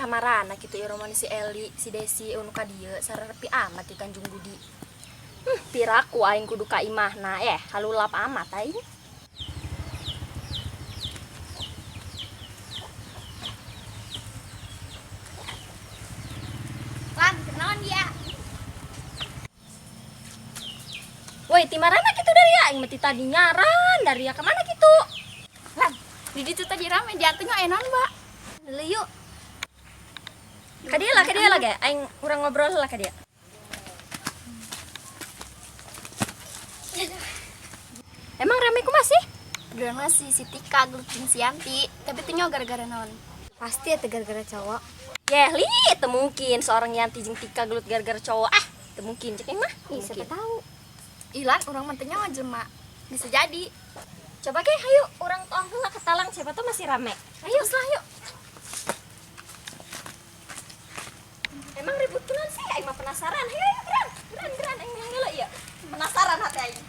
Kamarana kitu ieu roman si Eli, si Desi nu ka dieu sarerepi amat di Tanjung Budi. Piraku aing kudu ka imahna eh halulap amat aing. Lan, kenalan dia. Woi, ti marana kitu dari aing mah ti tadi nyaran dari ka mana kitu? Lan, di ditu tadi rame di atunya aya naon, Mbak? Deuleu yuk. Ka dieu lah, ka dieu lah ge. Aing urang ngobrol lah ka dieu. Emang rame kumaha sih? Beneran mah si Tika gelut jeung si Yanti, tapi teu nyaho gara-gara naon. Pasti eta gara-gara cowok. Yeh, li, teu mungkin seorang Yanti jeung Tika gelut gara-gara cowok. Ah, teu mungkin cek aing mah. Ih, siapa tahu. Ilan urang mah teu nyaho jelema. Bisa jadi. Coba ge, hayu urang toang heula ke talang, siapa tahu masih rame. Ayo, lah yuk. Emang ribut kunaon sih? Aing mah penasaran. Hayu, hayu, geran. Geran, geran aing mah heula ieu. Penasaran hati aing.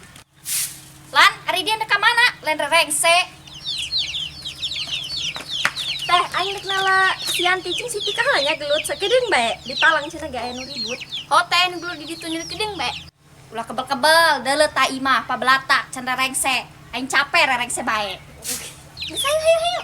Lan, ari dia ndek ka mana? Lain rerengse. Teh, aing rek nala si Yanti jeung si Tika heula nya gelut sakedeung bae. Ditalang cenah ge aya nu ribut. Ho teh nu gelut di ditu nu kedeung bae. Ulah kebel-kebel, deuleu ta imah pabelata can rerengse. Aing capek rerengse bae. Geus hayu hayu hayu.